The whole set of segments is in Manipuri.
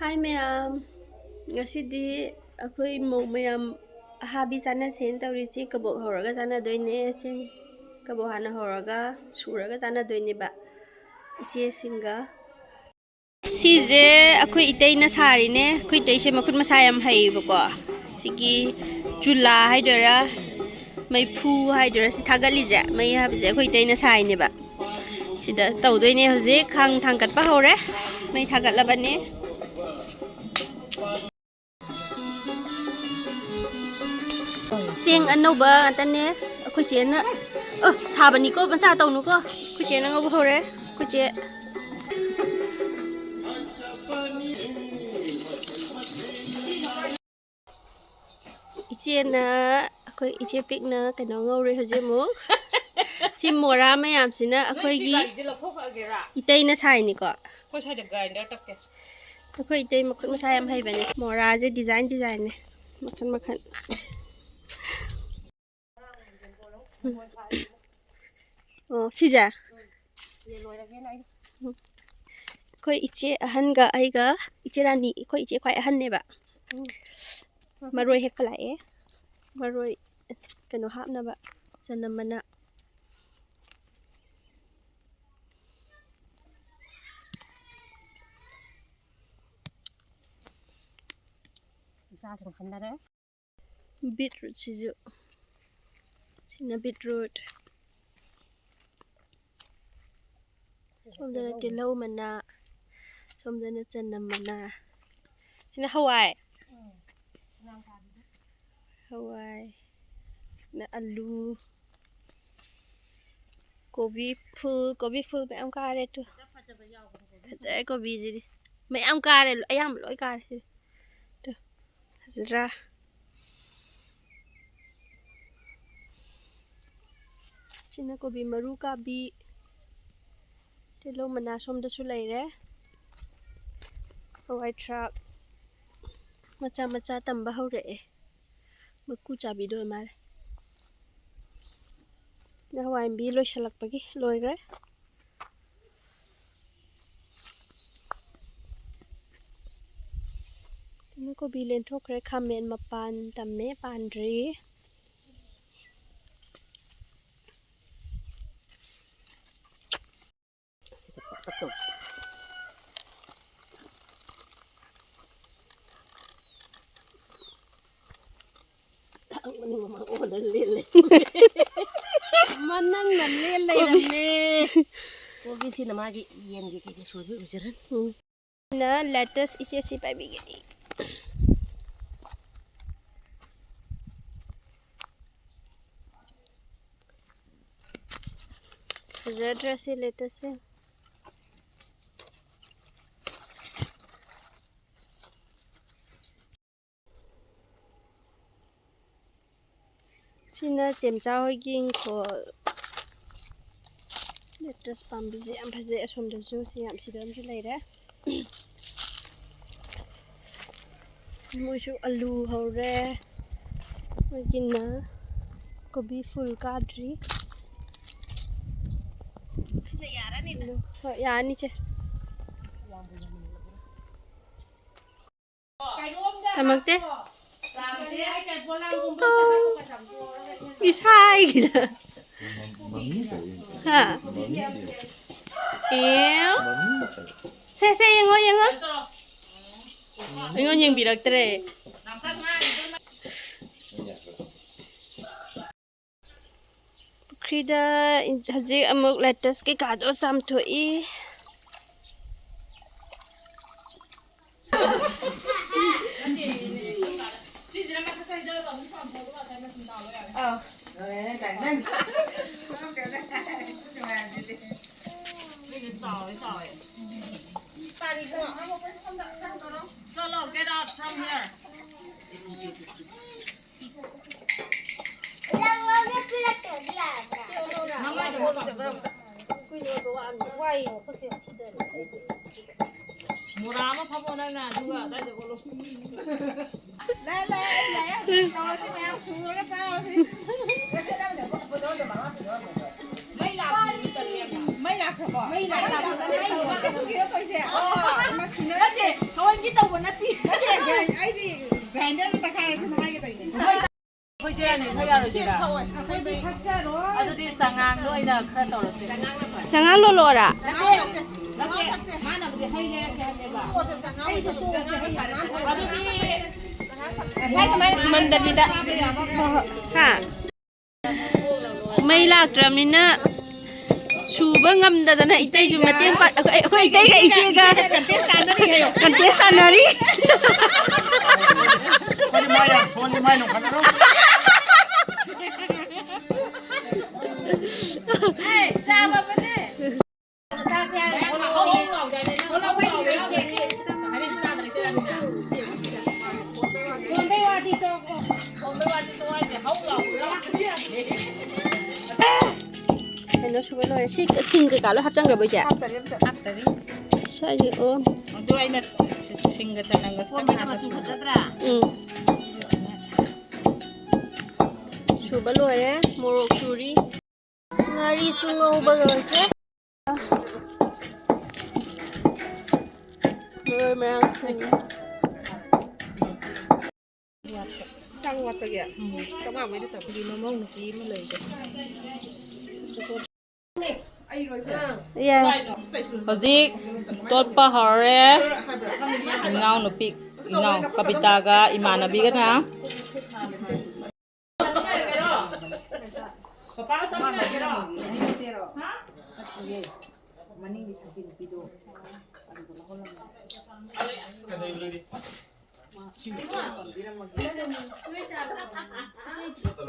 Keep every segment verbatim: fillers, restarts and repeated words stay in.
ꯍꯥꯏ ꯃꯌꯥꯝ, ꯉꯁꯤꯗꯤ ꯑꯩꯈꯣꯏ ꯃꯧ ꯃꯌꯥꯝ ꯑꯍꯥꯕꯤ ꯆꯥꯅꯁꯦꯅ ꯇꯧꯔꯤ꯫ ꯆꯦꯡ ꯀꯕꯣꯛ ꯍꯧꯔꯒ ꯆꯥꯅꯗꯣꯏꯅꯦ꯫ ꯆꯦꯡ ꯀꯕꯣꯛ ꯍꯥꯟꯅ ꯍꯧꯔꯒ ꯁꯨꯔꯒ ꯆꯥꯅꯗꯣꯏꯅꯦꯕ ꯏꯆꯦꯁꯤꯡꯒ꯫ ꯁꯤꯁꯦ ꯑꯩꯈꯣꯏ ꯏꯇꯩꯅ ꯁꯥꯔꯤꯅꯦ꯫ ꯑꯩꯈꯣꯏ ꯏꯇꯩꯁꯦ ꯃꯈꯨꯠ ꯃꯁꯥ ꯌꯥꯝ ꯍꯩꯌꯦꯕꯀꯣ꯫ ꯁꯤꯒꯤ ꯆꯨꯂꯥ ꯍꯥꯏꯗꯣꯏꯔꯥ, ꯃꯩꯐꯨ ꯍꯥꯏꯗꯣꯏꯔꯥ, ꯁꯤ ꯊꯥꯒꯠꯂꯤꯁꯦ, ꯃꯩ ꯍꯥꯏꯕꯁꯦ ꯑꯩꯈꯣꯏ ꯏꯇꯩꯅ ꯁꯥꯏꯅꯦꯕ꯫ ꯁꯤꯗ ꯇꯧꯗꯣꯏꯅꯦ ꯍꯧꯖꯤꯛ꯫ ꯈꯥꯡ ꯊꯥꯡꯒꯠꯄ ꯍꯧꯔꯦ꯫ ꯃꯩ ꯊꯥꯒꯠꯂꯕꯅꯤ꯫ ꯆꯦꯡ ꯑꯅꯧꯕ ꯉꯥꯛꯇꯅꯦ꯫ ꯑꯩꯈꯣꯏ ꯆꯦꯅ, ꯑ, ꯁꯥꯕꯅꯤꯀꯣ, ꯃꯆꯥ ꯇꯧꯅꯨꯀꯣ꯫ ꯑꯩꯈꯣꯏ ꯆꯦꯅ ꯉꯧꯕ ꯍꯧꯔꯦ꯫ ꯑꯩꯈꯣꯏ ꯆꯦ꯫ ꯏꯆꯦꯅ, ꯑꯩꯈꯣꯏ ꯏꯆꯦ ꯄꯤꯛꯅ ꯀꯩꯅꯣ ꯉꯧꯔꯦ ꯍꯧꯖꯤꯛ ꯑꯃꯨꯛ꯫ ꯁꯤ ꯃꯣꯔꯥ ꯃꯌꯥꯝꯁꯤꯅ ꯑꯩꯈꯣꯏꯒꯤ ꯏꯇꯩꯅ ꯁꯥꯏꯅꯤꯀꯣ꯫ ꯑꯩꯈꯣꯏ ꯁ꯭ꯋꯥꯏꯗ ꯒ꯭ꯔꯥꯏꯟꯗꯔ ꯇꯛꯀꯦ꯫ ꯑꯩꯈꯣꯏ ꯏꯇꯩ ꯃꯈꯨꯠ ꯃꯁꯥ ꯌꯥꯝ ꯍꯩꯕꯅꯦ꯫ ꯃꯣꯔꯥꯁꯦ ꯗꯤꯖꯥꯏꯟ ꯗꯤꯖꯥꯏꯟꯅꯦ, ꯃꯈꯜ ꯃꯈꯜ꯫ ꯑꯣ, ꯁꯤꯁꯦ? ꯑꯩꯈꯣꯏ ꯏꯆꯦ ꯑꯍꯟꯒ ꯑꯩꯒ, ꯏꯆꯦ ꯔꯥꯅꯤ, ꯑꯩꯈꯣꯏ ꯏꯆꯦ ꯈ꯭ꯋꯥꯏ ꯑꯍꯟꯅꯦꯕ꯫ ꯃꯔꯣꯏ ꯍꯦꯛꯄ ꯂꯥꯛꯑꯦ꯫ ꯃꯔꯣꯏ ꯀꯩꯅꯣ ꯍꯥꯞꯅꯕ, ꯆꯅꯝ ꯃꯅꯥ꯫ ꯏꯆꯥꯁꯤꯡ ꯈꯟꯅꯔꯦ꯫ ꯕꯤꯠꯔꯨꯠꯁꯤꯁꯨ, ꯁꯤꯅ ꯕꯤꯠꯔꯨꯠ꯫ ꯁꯣꯝꯗꯅ ꯇꯤꯜꯍꯧ ꯃꯅꯥ, ꯁꯣꯝꯗꯅ ꯆꯅꯝ ꯃꯅꯥ꯫ ꯁꯤꯅ ꯍꯋꯥꯏ꯫ ꯍꯋꯥꯏ꯫ ꯁꯤꯅ ꯑꯂꯨ꯫ ꯀꯣꯕꯤ ꯐꯨꯜ, ꯀꯣꯕꯤ ꯐꯨꯜ ꯃꯌꯥꯝ ꯀꯥꯔꯦ ꯇꯨ꯫ ꯐꯖꯔꯦ ꯀꯣꯕꯤꯁꯤꯗꯤ꯫ ꯃꯌꯥꯝ ꯀꯥꯔꯦ, ꯑꯌꯥꯝꯕ ꯂꯣꯏ ꯀꯥꯔꯦ ꯁꯤꯗꯤ꯫ ꯇꯨ꯫ ꯐꯖꯗ꯭ꯔꯥ? ꯁꯤꯅ ꯀꯣꯕꯤ ꯃꯔꯨ ꯀꯥꯕꯤ꯫ ꯇꯤꯜꯍꯧ ꯃꯅꯥ ꯁꯣꯝꯗꯁꯨ ꯂꯩꯔꯦ꯫ ꯍꯋꯥꯏ ꯊ꯭ꯔꯥꯛ ꯃꯆꯥ ꯃꯆꯥ ꯇꯝꯕ ꯍꯧꯔꯛꯑꯦ꯫ ꯃꯀꯨ ꯆꯥꯕꯤꯗꯣ ꯑꯣꯏ ꯃꯥꯜꯂꯦ꯫ ꯍꯋꯥꯏ ꯑꯃꯨꯕꯤ ꯂꯣꯏꯁꯤꯜꯂꯛꯄꯒꯤ ꯂꯣꯏꯈ꯭ꯔꯦ꯫ ꯀꯣꯕꯤ ꯂꯦꯟꯊꯣꯛꯈ꯭ꯔꯦ, ꯈꯥꯃꯦꯟ ꯃꯄꯥꯟ ꯇꯝꯃꯦ, ꯄꯥꯟꯗ꯭ꯔꯤ꯫ ꯊꯥꯡ ꯃꯅꯤꯡ ꯃꯃꯥꯡ ꯑꯣꯟꯅ ꯂꯦꯜ ꯂꯩ꯫ ꯃꯅꯪꯅ ꯂꯦꯜ ꯂꯩꯔꯝꯃꯦ꯫ ꯀꯣꯕꯤꯁꯤꯅ ꯃꯥꯒꯤ ꯌꯦꯟꯒꯤ ꯀꯩꯀꯩ ꯁꯣꯏꯕ ꯑꯣꯏꯖꯔꯅꯤ꯫ ꯎꯝ꯫ ꯑꯩꯅ lettuce ꯏꯆꯦ ꯁꯤ ꯄꯥꯏꯕꯤꯒꯦ꯫ ꯐꯖꯗ꯭ꯔꯥ ꯁꯤ lettuceꯁꯦ? ꯁꯤꯅ ꯆꯦꯝꯆꯥ ꯍꯣꯏꯒꯤ ꯏꯪꯈꯣꯜ꯫ Lettuce ꯄꯥꯝꯕꯤꯁꯦ ꯌꯥꯝ ꯐꯖꯩ꯫ ꯑꯁꯣꯝꯗꯁꯨ ꯁꯤ ꯌꯥꯝ ꯁꯤꯗ ꯑꯃꯁꯨ ꯂꯩꯔꯦ꯫ ꯃꯣꯏꯁꯨ ꯑꯂꯨ ꯍꯧꯔꯦ꯫ ꯃꯣꯏꯒꯤꯅ ꯀꯣꯕꯤ ꯐꯨꯜ ꯀꯥꯗ꯭ꯔꯤ꯫ ꯁꯤꯅ ꯌꯥꯔꯅꯤꯗ꯫ ꯑꯂꯨ꯫ ꯍꯣꯏ, ꯌꯥꯔꯅꯤ, ꯆꯦ꯫ ꯇꯝꯃꯛꯇꯦ꯫ ꯏꯁꯥꯒꯤꯗ꯫ ꯍꯥ? ꯑꯦ꯫ ꯁꯦ, ꯁꯦ, ꯌꯦꯡꯉꯣ, ꯌꯦꯡꯉꯣ꯫ ꯑꯩꯉꯣꯟꯗ ꯌꯦꯡꯕꯤꯔꯛꯇ꯭ꯔꯦ꯫ ꯄꯨꯈ꯭ꯔꯤꯗ ꯍꯧꯖꯤꯛ ꯑꯃꯨꯛ lettuce ꯀꯩꯀꯥꯗꯣ ꯆꯥꯝꯊꯣꯛꯏ꯫ ꯃꯣꯔꯥ ꯑꯃ ꯐꯝꯃꯣ ꯅꯪꯅ, ꯑꯗꯨꯒ ꯑꯗꯥꯏꯗ ꯑꯣꯜꯂꯣ꯫ ꯂꯥꯛꯑꯦ, ꯂꯥꯛꯑꯦ, ꯑꯩ ꯂꯥꯛꯑꯦ꯫ ꯇꯧꯔꯁꯤ, ꯃꯌꯥꯝ ꯁꯨꯔꯒ ꯆꯥꯔꯁꯤ꯫ ꯃꯩ ꯂꯥꯛꯇ꯭ꯔꯤꯕ ꯇꯜꯂꯦ ꯌꯥꯝꯅ꯫ ꯃꯩ ꯂꯥꯛꯈ꯭ꯔꯕꯣ? ꯃꯩ ꯂꯥꯛꯈ꯭ꯔꯕꯣ? ꯑꯗꯨꯒꯤꯔꯣ ꯇꯧꯔꯤꯁꯦ? ꯑꯣ, ꯑꯃ ꯁꯨꯅ ꯅꯠꯇꯦ, ꯊꯑꯣꯏꯒꯤ ꯇꯧꯕ ꯅꯠꯇꯦ꯫ ꯅꯠꯇꯦ, ꯑꯩ ꯈꯔ ꯌꯥꯔꯣꯏꯗꯣꯏꯔꯥ? ꯑꯗꯨꯗꯤ ꯆꯉꯥꯡꯗ ꯑꯣꯏꯅ ꯈꯔ ꯇꯧꯔꯁꯦ꯫ ꯆꯉꯥꯡ ꯂꯣꯜꯂꯛꯑꯣꯔꯥ? ꯅꯠꯇꯦ, ꯅꯠꯇꯦ, ꯃꯥꯅꯕꯨꯗꯤ ꯍꯩ ꯂꯩꯔꯛꯀꯦ ꯍꯥꯏꯕꯅꯦꯕ꯫ ꯑꯗꯨꯗꯤ ꯉꯁꯥꯏ ꯑꯗꯨꯃꯥꯏꯅ ꯊꯨꯝꯍꯟꯗꯕꯤꯗ꯫ ꯍꯣꯏ, ꯍꯣꯏ꯫ ꯍꯥ? ꯃꯩ ꯂꯥꯛꯇ꯭ꯔꯕꯅꯤꯅ ꯁꯨꯕ ꯉꯝꯗꯗꯅ ꯏꯇꯩꯁꯨ ꯃꯇꯦꯡ ꯄꯥꯡ-, ꯑꯩꯈꯣꯏ, ꯑꯩꯈꯣꯏ ꯏꯇꯩꯒ ꯏꯆꯦꯒ contest ꯇꯥꯟꯅꯔꯤ ꯍꯥꯏꯌꯣ꯫ Contest ꯇꯥꯟꯅꯔꯤ꯫ ꯑꯩꯈꯣꯏꯗꯤ ꯃꯥ ꯌꯥꯝ ꯁꯣꯜꯂꯤ, ꯃꯥꯏ ꯅꯣꯡꯈꯠꯂꯔꯣꯏ꯫ ꯀꯩꯅꯣ ꯁꯨꯕ ꯂꯣꯏꯔꯦ꯫ ꯁꯤ ꯁꯤꯡ ꯀꯩꯀꯥ ꯂꯣꯏ ꯍꯥꯞꯆꯟꯈ꯭ꯔꯕꯣ, ꯏꯆꯦ? ꯍꯥꯞꯇꯔꯤ ꯑꯝꯇ꯫ ꯍꯥꯞꯇꯔꯤ꯫ ꯁ꯭ꯋꯥꯏꯁꯦ, ꯑꯣ꯫ ꯑꯗꯨ ꯑꯩꯅ ꯁꯤꯡꯒ ꯆꯅꯝꯒ ꯊꯣꯡꯕꯗ ꯃꯆꯨ ꯐꯖꯗ꯭ꯔꯥ? ꯎꯝ꯫ ꯁꯨꯕ ꯂꯣꯏꯔꯦ꯫ ꯃꯣꯔꯣꯛ ꯁꯨꯔꯤ꯫ ꯉꯥꯔꯤꯁꯨ ꯉꯧꯕ ꯂꯣꯏꯈ꯭ꯔꯦ꯫ ꯃꯔꯣꯏ ꯃꯔꯥꯡ ꯁꯨꯅ꯫ ꯏꯟꯁꯥꯡ ꯋꯥꯠꯄꯒꯤ? ꯎꯝ꯫ ꯆꯥꯝꯃꯉꯥ ꯃꯩꯗ ꯇꯧꯔꯣ꯫ ꯃꯃꯧ ꯅꯨꯄꯤ ꯑꯃ ꯂꯩꯔꯦ꯫ ꯌꯥꯏ꯫ ꯍꯧꯖꯤꯛ ꯇꯣꯠꯄ ꯍꯧꯔꯦ꯫ ꯏꯅꯥꯎꯅꯨꯄꯤ, ꯏꯅꯥꯎ ꯀꯕꯤꯇꯥꯒ ꯏꯃꯥꯟꯅꯕꯤꯒꯅ꯫ ꯄꯄꯥꯒ ꯆꯠꯃꯤꯟꯅꯒꯦꯔꯣ? ꯃꯅꯤꯡꯒꯤ ꯁꯥꯏꯠꯀꯤ ꯅꯨꯄꯤꯗꯣ ꯑꯗꯨꯗ ꯂꯧꯍꯜꯂꯝꯃꯣ꯫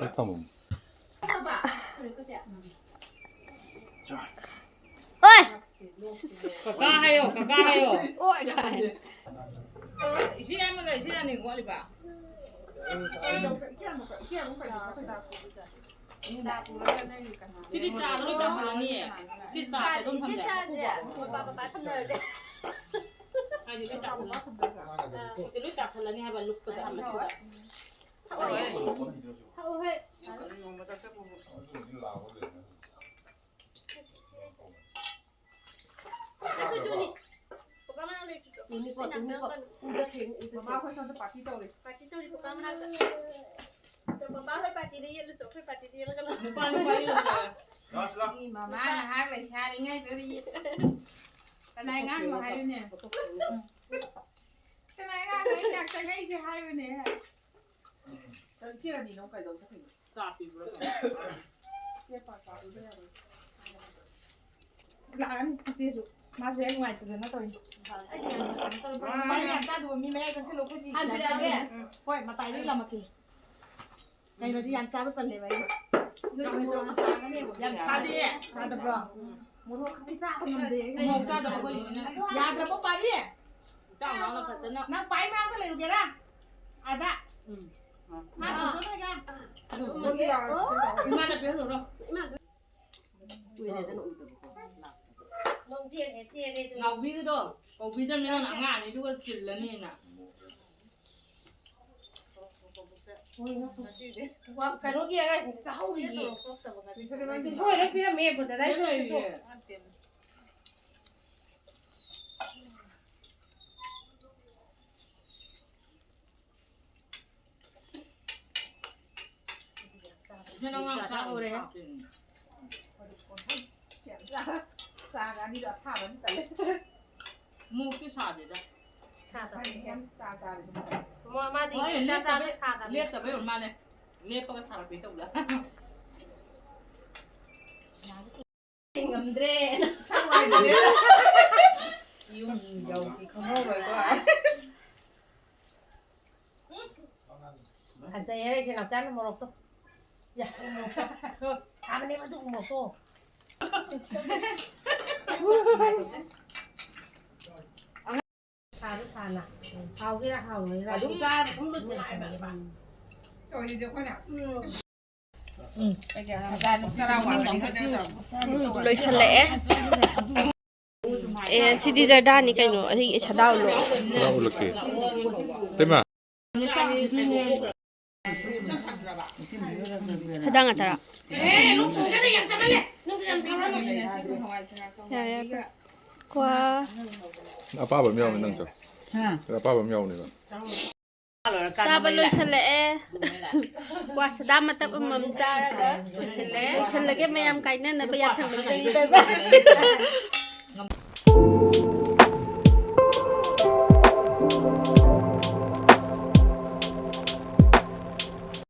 ꯑꯩ ꯊꯝꯃꯝꯃꯦ꯫ ꯍꯣꯏ꯫ ꯀꯀꯥ ꯍꯥꯏꯌꯣ, ꯀꯀꯥ ꯍꯥꯏꯌꯣ꯫ ꯏꯆꯦ ꯑꯃꯒ ꯏꯆꯦ ꯑꯅꯤ ꯋꯥꯠꯂꯤꯕ? ꯁꯤꯗꯤ ꯆꯥꯗ ꯂꯣꯏ ꯇꯥꯁꯜꯂꯅꯤꯌꯦ꯫ ꯁꯤ ꯆꯥꯁꯦ ꯑꯗꯨꯝ ꯊꯝꯖꯔꯦ꯫ ꯆꯥꯁꯦ꯫ ꯃꯄꯥ, ꯃꯄꯥ ꯊꯝꯅꯔꯁꯦ꯫ ꯍꯥꯏꯗꯤ ꯂꯣꯏ ꯇꯥꯁꯜꯂꯅꯤ꯫ ꯁꯤ ꯂꯣꯏ ꯇꯥꯁꯜꯂꯅꯤ ꯍꯥꯏꯕ ꯂꯨꯞꯄꯗ ꯑꯃꯁꯤꯗ꯫ ꯊꯛꯑꯣ꯫ ꯊꯛꯑꯣ ꯍꯦ꯫ ꯇꯨꯅꯤ꯫ ꯀꯀꯥ ꯃꯅꯥꯛ ꯂꯩꯇ꯭ꯔꯣ? ꯇꯨꯅꯤꯀꯣ, ꯇꯨꯅꯤꯀꯣ꯫ ꯎꯗ ꯊꯦꯡ-, ꯎꯗ ꯃꯃꯥ ꯊꯦꯡ-꯫ ꯑꯩꯈꯣꯏ ꯁꯣꯝꯗ party ꯇꯧꯔꯤ꯫ Party ꯇꯧꯔꯤ ꯀꯀꯥ ꯃꯅꯥꯛꯇ꯫ ꯄꯄꯥ ꯍꯣꯏ ꯄꯥꯔꯇꯤꯗ ꯌꯦꯠꯂꯁꯨ ꯑꯩꯈꯣꯏ ꯄꯥꯔꯇꯤꯗ ꯌꯦꯠꯂꯒ ꯂꯣꯏꯔꯦ꯫ ꯅꯨꯄꯥ ꯅꯨꯄꯥ ꯌꯦꯠꯂꯁꯨ ꯌꯥꯏ꯫ ꯂꯥꯛꯑꯣ, ꯁꯤ ꯂꯥꯛꯑꯣ꯫ ꯃꯤ ꯃꯃꯥ ꯉꯥꯏꯍꯥꯛ ꯂꯩꯁꯥꯔꯤꯉꯩꯗꯨꯗ ꯌꯦꯠ-, ꯀꯅꯥꯏ ꯉꯥꯡꯅꯣ ꯍꯥꯏꯌꯨꯅꯦ? ꯀꯅꯥꯏ ꯉꯥꯡꯅꯣ ꯑꯩ ꯉꯥꯛꯇ ꯉꯩꯁꯦ ꯍꯥꯏꯌꯨꯅꯦ? ꯀꯩꯅꯣ, ꯏꯆꯦ ꯔꯥꯅꯤꯅ ꯑꯃꯨꯛ ꯀꯩꯗꯧ ꯆꯠꯈ꯭ꯔꯤꯅꯣ? ꯆꯥ ꯄꯤꯕ꯭ꯔꯣ ꯀꯩꯅꯣ? ꯏꯆꯦ ꯄꯥ ꯆꯥ ꯄꯤꯕ ꯌꯥꯔꯣꯏ꯫ ꯂꯥꯛꯑꯅꯤ ꯏꯆꯦꯁꯨ꯫ ꯃꯥꯁꯨ ꯍꯦꯛ ꯅꯨꯡꯉꯥꯏꯇꯗꯅ ꯇꯧꯔꯤꯅꯤ꯫ ꯑꯩ ꯀꯩꯅꯣ ꯇꯧꯔꯦ꯫ ꯃꯥ ꯌꯥꯝ ꯆꯥꯗꯕ ꯃꯤ ꯃꯌꯥꯏ ꯆꯪꯁꯤꯜꯂꯣ, ꯑꯩꯈꯣꯏꯗꯤ ꯍꯥꯟ ꯄꯤꯔꯛꯑꯒꯦ꯫ ꯎꯝ꯫ ꯍꯣꯏ, ꯃꯇꯥꯏꯗ ꯏꯜꯂꯝꯃꯛꯀꯦ꯫ ꯀꯩꯅꯣꯗꯤ ꯌꯥꯝ ꯆꯥꯕ ꯇꯜꯂꯦꯕ ꯑꯩ꯫ ꯌꯥꯝ ꯁꯥꯗꯦ꯫ ꯁꯥꯗꯕ꯭ꯔꯣ? ꯃꯣꯔꯣꯛ ꯈꯛꯇꯤ ꯆꯥꯕ ꯉꯝꯗꯦ꯫ ꯃꯣꯔꯣꯛ ꯆꯥꯗꯕ ꯑꯩꯈꯣꯏꯒꯤꯅꯤꯅ꯫ ꯌꯥꯗ꯭ꯔꯕꯣ, ꯄꯥꯔꯤ? ꯏꯇꯥꯎ ꯅꯥꯎꯅ ꯐꯖꯅ꯫ ꯅꯪ ꯄꯥꯏ ꯃꯅꯥꯛꯇ ꯂꯩꯔꯨꯒꯦꯔꯥ? ꯑꯗ꯫ ꯎꯝ꯫ ꯃꯥ ꯇꯧꯗꯣꯏꯔꯣꯏꯒ? ꯏꯃꯥꯗ ꯄꯤꯍꯜꯂꯨꯔꯣ꯫ ꯀꯨꯏꯔꯦꯗꯅ ꯎꯗꯕꯀꯣ꯫ ꯅꯪ ꯆꯦꯜꯂꯦ, ꯆꯦꯜꯂꯦ ꯑꯗꯨ꯫ ꯅꯥꯎꯕꯤꯒꯗꯣ ꯀꯧꯕꯤꯗ꯭ꯔꯕꯅꯤꯅ ꯅꯪ ꯑꯉꯥꯡ ꯑꯅꯤꯗꯨꯒ ꯆꯤꯜꯂꯅꯤꯅ꯫ ꯋꯥ-, ꯀꯩꯅꯣꯒꯤ ꯑꯉꯥꯡꯁꯤꯡꯁꯦ ꯆꯥꯍꯧꯔꯤꯌꯦ꯫ ꯂꯣꯏꯅ ꯄꯤꯔꯝꯃꯦ ꯕ꯭ꯔꯗꯔ꯫ ꯂꯣꯏ ꯂꯩꯌꯦ꯫ ꯅꯪ ꯉꯥ ꯆꯥ ꯆꯥꯕ ꯍꯧꯔꯦ꯫ ꯍꯥꯞꯄꯦꯅꯦ꯫ ꯆꯥꯒ ꯑꯅꯤꯗꯣ ꯑꯁꯥꯕ ꯑꯗꯨꯝ ꯇꯜꯂꯦ꯫ ꯃꯣꯔꯣꯛꯇꯤ ꯁꯥꯗꯦꯗ꯫ ꯁꯥꯗꯕꯅꯦ꯫ ꯌꯥꯝ ꯆꯥ ꯆꯥꯔꯦ ꯑꯗꯨꯝ꯫ ꯃꯥ-, ꯃꯥꯗꯤ ꯍꯣꯏ, ꯆꯥ ꯆꯥꯕ ꯂꯦꯞꯇꯕꯩ, ꯁꯥꯗꯕꯅꯦ꯫ ꯂꯦꯞꯇꯕꯩ ꯑꯣꯏꯔ ꯃꯥꯜꯂꯦ꯫ ꯂꯦꯞꯄꯒ ꯁꯥꯔꯛꯄꯩ ꯇꯧꯕꯗ꯫ ꯉꯝꯗ꯭ꯔꯦ꯫ ꯌꯨꯝ ꯌꯧꯗꯤ ꯈꯪꯍꯧꯔꯣꯏꯀꯣ꯫ ꯐꯖꯩ ꯍꯥꯏꯔꯛꯏꯁꯦ ꯅꯥꯎꯆꯥꯅ ꯃꯣꯔꯣꯛꯇꯣ꯫ ꯌꯥ, ꯃꯣꯔꯣꯛꯇꯣ꯫ ꯁꯥꯕꯅꯦꯕ ꯑꯗꯨ ꯃꯣꯔꯣꯛꯇꯣ꯫ ꯁꯥꯔꯨ ꯁꯥꯅ꯫ ꯍꯥꯎꯒꯦꯔꯥ ꯍꯥꯎꯔꯣꯏꯔꯥ꯫ ꯑꯗꯨꯝ ꯆꯥꯔ ꯑꯗꯨꯝ ꯂꯣꯏꯁꯤꯜꯂꯛꯄꯅꯦꯕ꯫ ꯇꯧꯔꯤꯗꯤ ꯑꯩꯈꯣꯏꯅ꯫ ꯎꯝ꯫ ꯂꯣꯏꯁꯜꯂꯛꯑꯦ꯫ ꯑꯦ, ꯁꯤꯗꯤ ꯖꯔꯗꯥꯅꯤ ꯀꯩꯅꯣ, ꯑꯩ ꯁꯗꯥꯎ ꯂꯣ꯫ ꯄꯨꯔꯥ ꯎꯠꯂꯛꯀꯦ꯫ ꯏꯇꯩꯃ꯫ ꯍꯗꯥꯡ ꯉꯥꯛꯇꯔꯥ? ꯌꯥꯔꯦ, ꯌꯥꯔꯦ꯫ ꯀ꯭ꯋꯥ꯫ ꯑꯄꯥꯕ ꯑꯃ ꯌꯥꯎꯕꯅꯦ ꯅꯪꯁꯨ꯫ ꯍꯥ? ꯑꯄꯥꯕ ꯑꯃ ꯌꯥꯎꯕꯅꯦꯕ꯫ ꯆꯥꯕ ꯂꯣꯏꯁꯜꯂꯛꯑꯦ꯫ ꯀ꯭ꯋꯥ ꯁꯗꯥ ꯃꯇꯞ ꯑꯃꯃꯝ ꯆꯥꯔꯒ ꯂꯣꯏꯁꯤꯜꯂꯒꯦ꯫ ꯃꯌꯥꯝ ꯀꯥꯏꯅꯅꯕ ꯌꯥꯊꯪ꯫